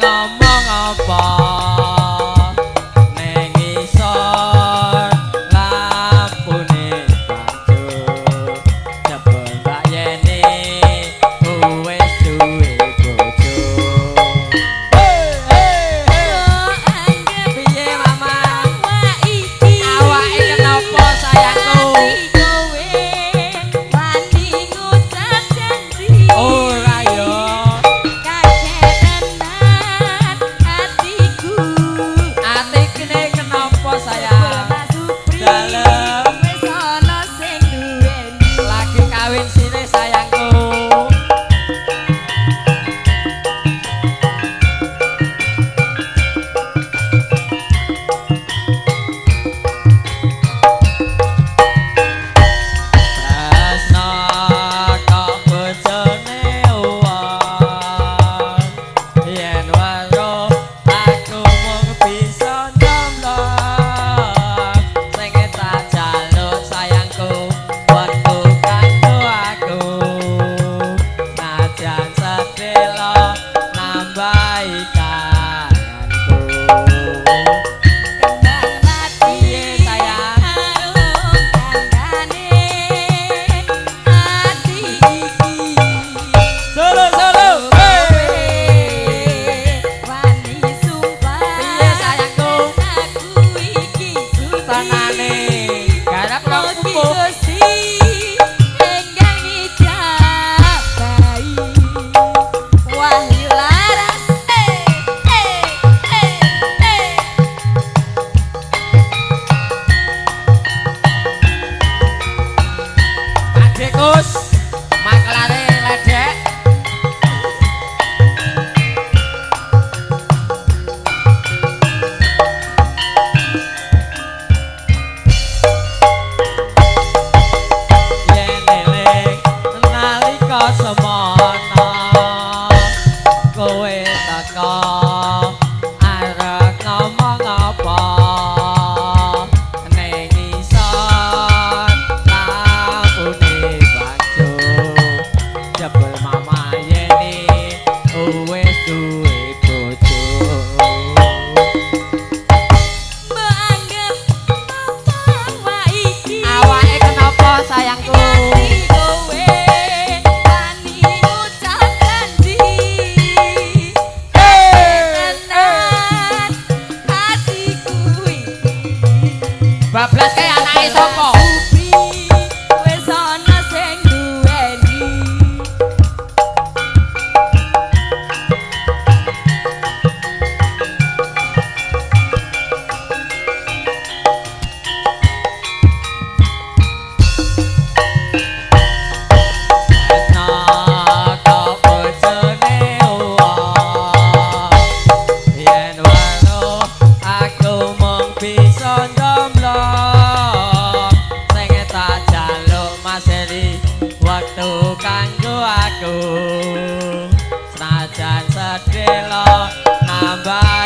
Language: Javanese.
ngomong apa ning isor lampune bangjo jebul Mbak Yeni wis duwe bojo. Piye mama? Awake kenapa sayangku? Ora yo. Atikne kenapa sayang? Dalem lagi kawin sire sayangku. Tresno kok bojone wong yen weruh aku mung bisa nyomblong sing tak jaluk sayangku wektu kanggo aku najan sedelo nambahi kangenku. Piye sayang? Solo solo. Piye sayangku? Tanane garap rong pupuh. Wahyu Laras. Pak Dekus makelare ledek. Yen eling nalika semono kowe teka arep ngomong apa ning isor lampune bangjo jebul mama Yeni wis duwe bojo. Awake kenapa sayangku? Bablas kae anake sapa? Tresno kok bojone wong yen weruh aku mung bisa njomblong sing tak jaluk Mas Heri wektu kanggo aku senajan sedelo nambahi